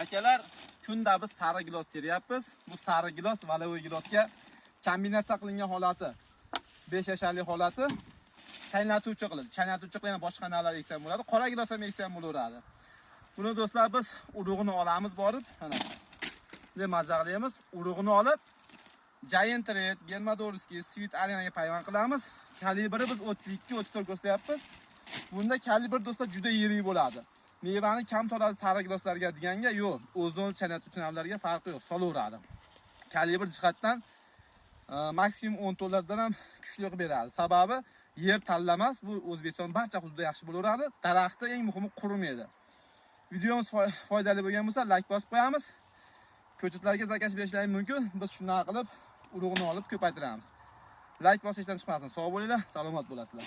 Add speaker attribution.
Speaker 1: Akalar, kunda biz sariq gilos teryapmiz. Bu sariq gilos валовой gilosga kombinatsiya qilingan holati. 5 yasharli holati chaynatuvchi qilib, chaynatuvchi qilib boshqa navlar eksam bo'ladi. Qora gilos ham eksam bo'laveradi. Buni, do'stlar, biz urug'ini olamiz borib, mana. Bunday mazaqlaymiz. Urug'ini olib Giant Red, Germadorskiy, Sweet Arenaga payvand qilamiz. Kalibri biz 32-34 ko'rsatyapmiz. Bunda kalibr, do'stlar, juda yirik bo'ladi. Mevani kam soladi sariq giloslarga deganga yo'q, o'zon chaynatuvchi navlarga farqi yo'q, solaveradi. Kalibr jihatdan maksimum 10 tonlardan ham kuchli qilib beradi. Sababi yer tanlamas, bu O'zbekiston barcha hududda yaxshi bo'laveradi. Daraxti, eng muhimi, qurimaydi. Videomiz foydali bo'lgan bo'lsa, like bosib qo'yamiz. Ko'chatlarga заказ berishlari mumkin. Biz shunaqa qilib urug'ini olib ko'paytiramiz. Like bosishdan chiqmasin. Sog' bo'linglar, salomat bo'lasizlar.